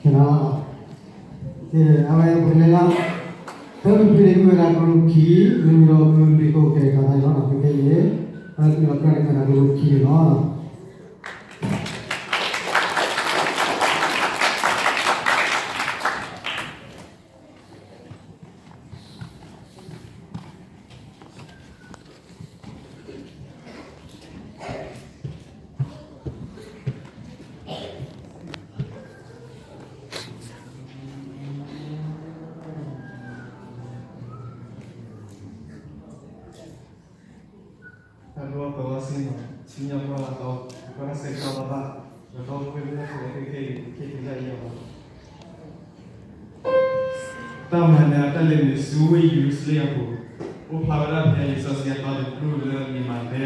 ကဲလီၤ, ကဲ အဝဲပကလဲၤလၢ သၢမံၤဖုန့ၣ် မ့ၢ်ဝဲဒၣ်ကရူၢ်ခံ, မ့မ့ၢ်ဒီးကရူၢ်လွံၢ်ခိၣ်ကဲၤထီၣ်သးလီၤနီၤ, ခဲခဲအံၤန့ၣ် အဝဲသၢမံၤလီၤကြၢးန့ၣ် မ့ၢ်ဝဲဒၣ်ကရူၢ်ခံန့ၣ်လီၤ. တၢ်ဒိကလီးစံနီၤ, ဆူညါပှၢ်လၢ်တီ, ပှၤတၢ်ဆဲးကျိးဘၣ်ဘၣ်, ဒီးပဝဲဒၣ်ခဲလၢာ်ခဲကနံၣ်အံၤ ကဲက့ၤလၢယွၤလီၤ. တၢ်မၤနၢၤအတၢ်လဲၤနုာ်ဆူဝ့ၢ် ယရူၤၡလ့ၣ်အပူၤ, အိၣ်ဖျါဝဲဒၣ်ဖဲလံာ်စီဆှံအသီတဘျုးလၢလံာ်မးသဲ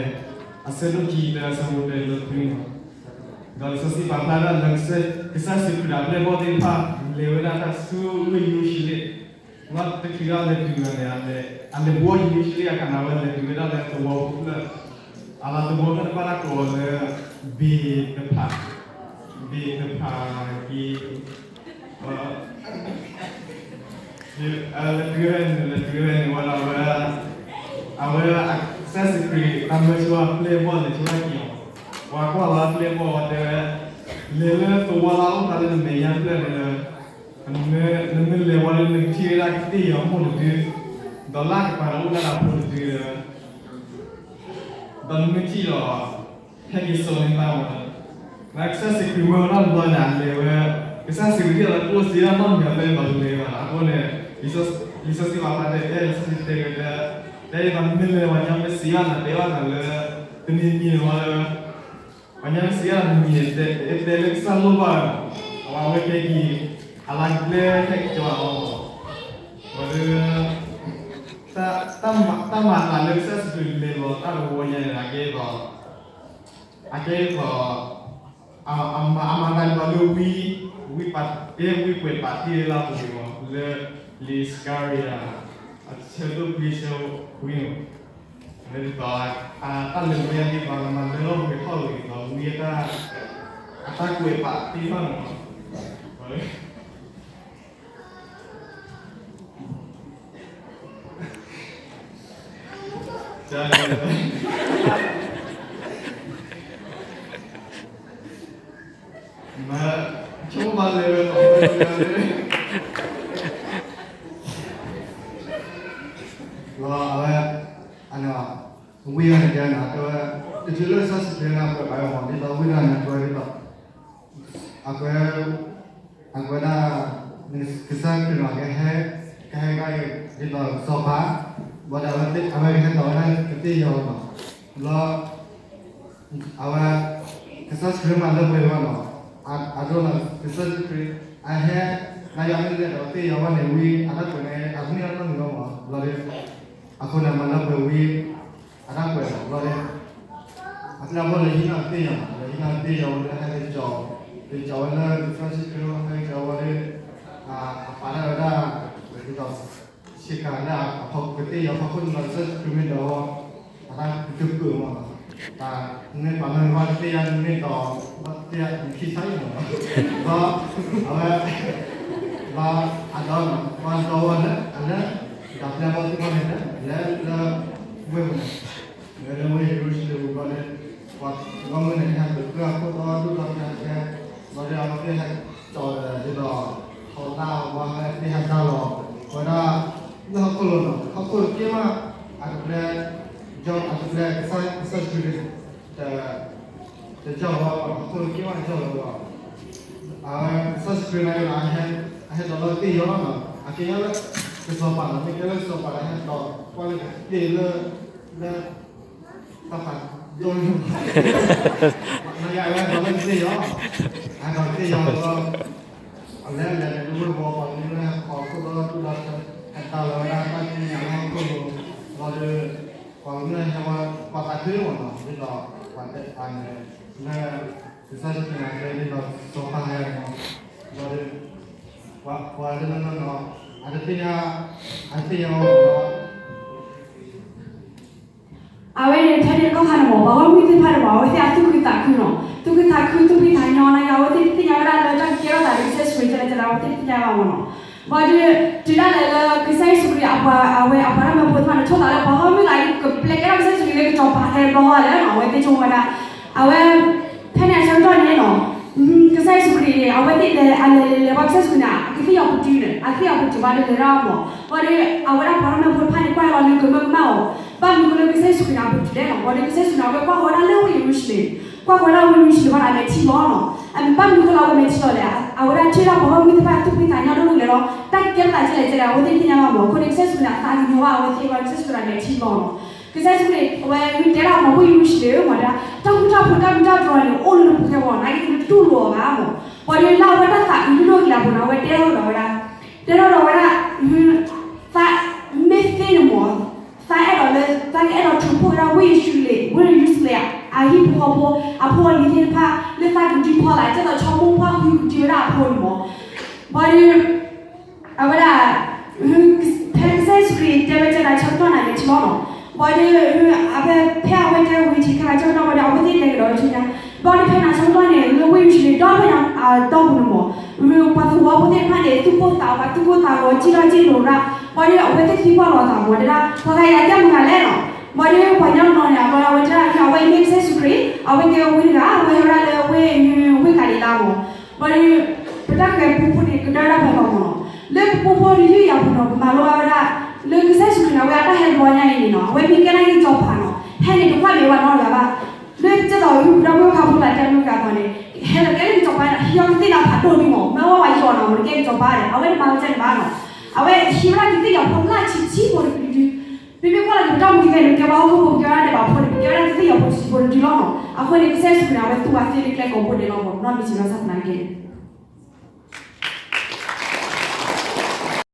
အဆၢဒိၣ်ခံ တၢဆၢဖိတၢလၢခွံန့ၣ်လီၤ. ဒီးလံာ်စီဆှံပာ်ဖျါဒၣ်လၢ ကစၢ်ယ့ၣ်ၡူးခရံာ်ဒီးအပျဲၢ်အဘီၣ်သ့ၣ်တဖၣ် လဲၤဝဲဒၣ်တၢ်ဆူဝ့ၢ်ယရူၤၡလ့ၣ်, လီၤတချုးလၢအလဲၤတုၤန့ၣ် အလဲၤဘၣ်ယရူၤၡလ့ၣ်အခါန့ၣ် အဝဲလဲၤတုၤဝဲဒၣ်လၢသဝီဖိဖျၢၣ်, အလၤသဝီဖျၢၣ်တဖၣ်တၢ်ကိးအီၤလၢ ဘ့းသဖး, ဘ့းသဖးက့ လဲၤတုၤဝဲန့ၣ် လဲၤတုၤဝဲန့ၣ်ဝဲဒီး အဝဲ အဝဲ ကစၢ်ယ့ၣ်ၡူးခရံာ် တၢ်မၢဆိအပျဲၢ်အဘီၣ်လဲၤဆိဝဲက့ၤအီၤ, ပှၤကွၢ်လီၤအပျဲၢ်အဘီၣ်ဝဲတဲဝဲ, လဲၤလၢသဝီလၢအအိၣ်ဖျါလၢနမဲာ်ညါတဖျၢၣ်န့ၣ်လၢ နမ့ၢ်လဲၤဝဲလၢနကထံၣ်ဝဲဒၣ်ကသ့ၣ်ယီၤမိၢ်တဒု, ဒီးလၢကပၤဒီးအိၣ်ဒၣ်ဒီးဖိတဒုဒီး ဒီးနမ့ၢ်ထံၣ်ဒီး ဟဲက့ၤစိာ်န့ၢ်သးမး, ကစၢ်ယ့ၣ်ၡူးခရံာ်မၢဝဲဒၣ်တဘျီန့ၣ် အလဲၤဝဲ, ကစၢ်ယ့ၣ်ၡူးခရံာ်ဟ့ၣ်လီၤကျိၣ်စ့ဒၣ်နီတမံၤအဖဲန့ၣ်ဒီးလဲၤဘၣ်လီၤ. အဃိန့ၣ် လံာ်စီဆှံပာ်ဖျါတဲ လံာ်စီဆှံတဲဝဲဒၣ်, တဲဒ်သိးနမ့ၢ်လဲၤပှၤညီမ့ၢ်စံးဘၣ်နၤ တဲဘၣ်နၤလၢ တနံၤမံၤန့ၣ်ဝဲလၢ ပှၤညီမ့ၢ်စံးဘၣ်နၤတနံၤန့ၣ် တဲတဲလၢကစၢ်လိၣ်ဘၣ်, အဝဲအဝဲကဲက့ၤ အလၤကပျဲဟဲက့ၤကၠီအီၤ, ဝဲလၢ တၢ်မၤအသးလၢကစၢ်ယ့ၣ်ၡူးခရံာ်လဲၤလီၤတၢ်တဝီညါန့ၣ် အကဲသိး အကဲသိး အမၤအသးဒ်သိးလၢဝံ, ဝံပှဲၤပာ်တ့ၢ်လၢအပူၤန့ၣ်မး လၢ လံာ်စကၤရံယၤ အဆၢဒိၣ်ခွံဆၢဝံန့ၣ်, လၢဒ်သိး တၢ်လဲၤဝံအဒ်သိး မၤလၢလီၢ်ပှဲၤထီၣ်ဂ့ၤဒီးဝံအတၢ် အတၢ်ကွဲးပာ်တ့ၢ်ဘၣ်န့ၣ်မး မ့ၢ် ဆိကမိၣ်လဲၤဝဲ လီၤအဝဲ အဝံအီၤန့ၣ် တဲဝဲ တချုးလၢကစၢ်ယ့ၣ်ၡူးခရံာ်န့ၣ် အကွဲးပာ်ဝဲမး ဒ်သိးဝံတဂၤန့ၣ် အကွဲးဒ်သိး အကွဲး အကွဲးဒၣ် ကစၢ်ခရံာ်န့ၣ် ကဟဲ ကဟဲကဒါက့ၤဒ်သိးစီၤပၤ ဘၣ်ဒီးအဝဲကဟဲဒိးဝဲဒၣ်ကသ့ၣ်ယီၤလီၤ. ဘျီ အဝဲ ကစၢ်ယ့ၣ်ၡူးခရံာ်မၤလၢပှဲၤဝဲလီၤ. အဒိလီၤ ကစၢ်ယ့ၣ်ၡူးခရံာ် အဟဲ နၤယၤမ့ၢ်လဲၤဒီးကသ့ၣ်ယီၤဝဲန့ၣ် ဝံအတၢ်ကွဲးန့ၣ် အမ့ၢ်အနီတမံၤလီၤမး ဘျီဒီး အဃိန့ၣ် မၤလၢပှဲၤဝံ အတၢ်ကွဲးလီၤ ဘျီဒီး အပျဲၢ်အဘီၣ်လဲၤဟံးန့ၢ်ကသ့ၣ်ယီၤ လဲၤဟံးန့ၢ်ကသ့ၣ်ယီၤဝဲလၢဟဲက့ၤကၠီ က့ၤကၠီဝဲလၢကစၢ်ယ့ၣ်ၡူးခရံာ် ဟဲက့ၤကၠီဝဲဒီး အပာ်တၢ်ဝဲဒၣ် ဒ်သိး ဆ့ကၤလၢအဖီခိၣ် ကသ့ၣ်ယီၤဖီခိၣ်န့ၣ်လီၤ ကစၢ်ယ့ၣ်ၡူးခရံာ်မ့ၢ်ဒိး အတၢ်ကပၢၤမး တၢ်မ့ၢ်ပာ်လီၤန့ၣ် ကသ့ၣ်ယီၤမ့ၢ်ဒိး ဘၣ်သ့ၣ်ယီၤခံဆါအံၤမး ဒီး အဝဲ ဒီးအဒိ ပှၤဒိးဝဲလၢ အလၢ ဒီးပျဲၢ်ဘီၣ်သ့ၣ်တဖၣ်န့ၣ် လဲၤလၢ ဝ့ၢ်ပူၤန့ၣ် လဲၤလၢဝ့ၢ်ယရူၤၡလ့ၣ်ပူၤဘျီဒီး ပှၤဂီၢ်မုၢ်န့ၣ် ကဟဲသုးဃုာ်အခိၣ်တီဒိၣ်ဒီးကဟဲ ဘျီဒီး အဝဲသ့ၣ်ဟဲကၠီဒ်သိး ထီဒါဝဲသ့ၣ်ဟဲဒါလီၤ ဝဲဒၣ် လၢဟီၣ်ခိၣ်လိၤနီၤ ဟီၣ်ခိၣ်က့ၢ်မး အတပျဲ ကၠီ အတပျဲ ကစၢ်ယ့ၣ်ၡူးခရံာ် တကၠီဝဲ ဟီၣ်ခိၣ်က့ၢ်မးတကၠီဝဲ အဝဲ ကစၢ်ယ့ၣ်ၡူးခရံာ်န့ၣ် အဟဲဒိးလၢကသ့ၣ်ယီၤနီၤ အကဲလၢ ကစီၤပၤနီၤ မ့ၢ်ကဲလၢကစီၤပၤန့ၣ် ဟဲဒိးကွၢ်လၢကသ့ၣ်လၢ လၢ တၢ်ဖးဒိၣ်န့ၣ် နၤယၤအဝဲဒိးလၢကသ့ၣ်ယီၤ အဒိးကသ့ၣ်ယီၤလီၤ အလဲၤလဲၤန့ၣ် လၢဝ့ၢ်ဝီၤပှၤကလုာ်ဟဲခီၣ်ခိၣ်ဒီးတူၢ်ဒီး ဟဲတၢ်လီၤဝဲဒၣ်တၢ်သ့ၣ်ညါလၢဟီၣ်ခိၣ်လိၤ ဘျီဒီး ပှၤကလုာ်ဟဲဝဲ ပှၤသးခုမးနီၤ ဒ်သိး ပှၤတဲအန့ၣ် လၢ ကစၢ်ယ့ၣ်ၡူးခရံာ်အကျဲဒ်သိး စီၤပၤဟဲမး ဘျီဒီး ပှၤလၢနီၢ်နီၢ်နီၤ အတသ့ၣ်ညါ အတသ့ၣ်ညါအီၤလီၤ အဝဲန့ၣ် ဖဲန့ၣ်တဘျီခါန့ၣ်မး ပှၤဂီၢ်မုၢ်သ့ၣ်တဖၣ်န့ၣ်မး အဝဲသ့ၣ်အသူၣ်ခုသးခုနီၤ သူၣ်ခုသးခု သူၣ်ဖှံသးညီ နၤယၤ အဝဲသ့ၣ်တသ့ၣ်ညါဝဲဒၣ်လၢတၢ်ကကဲထီၣ်သးဒီးကစၢ်ယ့ၣ်ၡူးခရံာ် အဝဲသ့ၣ်တသ့ၣ်ညါဘၣ်မ့ၢ်နီၤ. ဘၣ်ဒီး တုၤဒၣ်လဲာ်လၢကစၢ်ယ့ၣ်ၡူးခရံာ်အပှၤ အဝဲအပှၤတၢ်မၢဖိတဖၣ်န့ၣ် ဆိၣ်သးလၢပှၤဂီၢ်မုၢ်သး ကပျဲကဲထီၣ်ကစၢ်ယ့ၣ်ၡူးခရံာ်လၢကစီၤပၤသ့ဘျီဃီလဲၣ်နီၤ, အဝဲသ့ၣ်ဆိကမိၣ်ဝဲဒၣ် အဝဲ ဖဲန့ၣ်အဆၢကတီၢ်န့ၣ်နီၤ, ကစၢ်ယ့ၣ်ၡူးခရံာ်န့ၣ် အဝဲသ့ၣ်လဲၤ အလဲၤလဲၤလဲၤဘၣ်ကစၢ်ယ့ၣ်ၡူးခရံာ်န့ၣ် အကသ့ၣ်ညါပတုာ်န့ၣ် အကသ့ၣ်ညါပတုာ်ဘၣ်ဒီးလဲၤဒၣ်မ့ၢ်, ဘၣ်ဒီး အဝဲဒၣ်ပှၤတၢ်မၢဖိတဖၣ်န့ၣ် ကွၢ်လီၤလၢကမၢကမၣ်အီၤ, ဘၣ်မနုၤဃိလၢကစၢ်ယ့ၣ်ၡူးခရံာ်န့ၣ် အပတုာ်လဲၣ်နီၤ, ဘၣ်ဒီးကစၢ်ယ့ၣ်ၡူးန့ၣ် အဝဲကွၢ်ဃီဝဲဒၣ်လၢဝ့ၢ်ယရူၤၡလ့ၣ်, ကွၢ်ဃီဝဲဒၣ်ဝ့ၢ်ယရူၤၡလ့ၣ်ဘၣ်ဒီးအမဲာ်ထံလီၤနီၤ, ဘၣ်မနုၤဃိလၢအဝဲမဲာ်ထံလီၤလဲၣ်, အဝဲဒၣ်ထံၣ်ဒၣ်ပှၤဂီၢ်မုၢ်သ့ၣ်တဖၣ်သူၣ်ဖှံသးညီဒိၣ်ဒိၣ်လဲၣ်လီၤ, တၢ်ကဲထီၣ်သးဒ်လဲၣ်ဒ်လဲၣ် အဝဲသ့ၣ်တသ့ၣ်ညါဘၣ်မ့ၢ်, အဃိန့ၣ် ကစၢ်ယ့ၣ်ၡူးခရံာ်န့ၣ် အသးကညီၤဘၣ်အဝဲသ့ၣ်ဘၣ်ဒီး ကစၢ်ယ့ၣ်ၡူးခရံာ်အဝဲတဲဒၣ်မ့ၢ် ဝ့ၢ်ယရူၤၡလ့ၣ်ဧၢမ့ၢ်ဒၣ်, တၢ်ဃူတၢ်ဖိးတၢ်မုာ်တၢ်တြီၤန့ၣ် အိၣ်လၢနပူၤဖဲဝဲ, နာ်က့ နတတူၢ်လိာ်အီၤဘၣ်မ့ၢ်, ဘၣ်ဒီးလၢအဝဲတၢ်သးအုးဒိၣ်ဒိၣ်က့ၤလၢအပူၤန့ၣ် အဝဲတဲထီၣ်ဒီးဝဲဒၣ်, တဲထီၣ်ဒီးဝဲဒၣ် သးမ့ၢ်သ့န့ၣ်မ့ၢ်, သးအဲၣ်ဒိးလၢ သးကအဲၣ်ဒိးထုးဖှိၣ်ဝဲဒၣ်ဝ့ၢ်ယရူၤၡလ့ၣ်, ဝ့ၢ်ယရူၤၡလ့ၣ် အဟံၣ်ဖိဃီဖိ အဖိအလံၤသ့ၣ်တဖၣ် လၢသးကဒုးဖီလာ် ဒ်သိးဆီမိၢ်ပှၢ်ဃုကဒုဝဲဒၣ်အဖိန့ၣ်မ့ၢ်, ဘၣ်ဒီး အဝဲဒၣ် ဖဲကစၢ်ယ့ၣ်ၡူးခရံာ်တဲဝဲဒၣ်ဆၢကတီၢ်န့ၣ် မဲာ်ထံလီၤနီၤ, ဘၣ်ဒီး အဝဲဖဲအဝဲတဲဝံၤထံၣ်ခါဆၢကတီၢ်ဘၣ်ဒီး အဝဲသ့ၣ်တဲကဒီးဝဲဆူညါ, ဘၣ်ဒီးဖဲန့ၣ်ဆၢကတီၢ်န့ၣ် လၢဝ့ၢ်ယရူၤၡလ့ၣ်ဒီဖျၢၣ်ညါအတီၢ်ပူၤန့ၣ်မ့ၢ်, ပှၤသဝီဖိသ့ၣ်တဖၣ်န့ၣ် သူၣ်ကိၢ်သးဂီၤ သူၣ်ကိၢ်သးဂီၤ စံၣ်ထီၣ်စံၣ်လိၤဒၣ်, ဘၣ်ဒီး အဝဲသ့ၣ်သံကွၢ်လီၤအသးမ့ၢ်တဲဒၣ် ပှၤဂၤအံၤအကဲမတၤဂၤလဲၣ်နီၤ, ဘၣ်ဒီးပှၤကညီတနီၤန့ၣ် အဝဲတဲဒၣ် အဝဲအံၤမ့ၢ်ကစၢ်ယ့ၣ်ၡူးခရံာ် အဝဲကဲဝဲဝံတဂၤ အဝဲဟဲဝဲဒၣ်လၢဝ့ၢ် ဝ့ၢ်ကၤလံၤလါမ့ၢ်, ဘၣ်ဒီး ပတၢ်ဃၤပူဖိန့ၣ် ကတၢၢ်ဒၣ်ဖဲလီၤမ့ၢ်နီၤ, လၢပပူဖိတယုၢ်ယၤပူၤနီၤ ပမၤလိဘၣ်ဝဲဒၣ် လၢကစၢ်ယ့ၣ်ၡူးခရံာ်န့ၣ် အဝဲအတၢ်ဟဲတဘျီညါအံၤန့ၣ်နီၤ အဝဲမ့ၢ်ကဲဒၣ်က့ၤစီၤပၤနီၤ ဟဲန့ၣ် တကွၢ်ဘၣ်ဝဲနီတဂၤဘၣ်, လၢကစၢ်သိး ဒီပုၢ်ဝဲၢ်ဖးဖီလာ်တဲမုၢ်ဂၤသီန့ၣ် ဟဲလီၤကဲလၢကစီၤပၤန့ၣ် ဟံးအီၤကသ့ၣ်လၢဖးဒိၣ်ဒုမ့ၢ် မ့ၢ်ဝဲဝဲယီၤနီၤ မ့ၢ်တကဲကစီၤပၤဒီး အဝဲတမၤဝဲဒ်န့ၣ်ဘၣ်နီၤ, အဝဲဟံးဝဲဒၣ်ကသ့ၣ်ယီၤဖိလၢဆံးဆံးဖိတဒုဒု, ပမ့ၢ်ကွၢ်လီၤက့ၤပတၢ်မူကသဲန့ၣ် ကဲပှၤဟီၣ်ခိၣ်ဖိ ပကဲဝဲဒၣ်ဒဲးဘးဖိန့ၣ် ပကဲဝဲဒၣ်ကသ့ၣ်ယီၤဖိဆံးဆံးဖိတဒုလီၤနီၤ, အဃိန့ၣ် ကစၢ်ယ့ၣ်ၡူးခရံာ်န့ၣ် အဝဲသူၣ်ဝဲသ့လၢကျဲကိးဘိန့ၣ်လီၤမ့ၢ် နီၢ်မ့ၢ်စံးဘၣ်ဆၣ်သနာ်က့န့ၣ်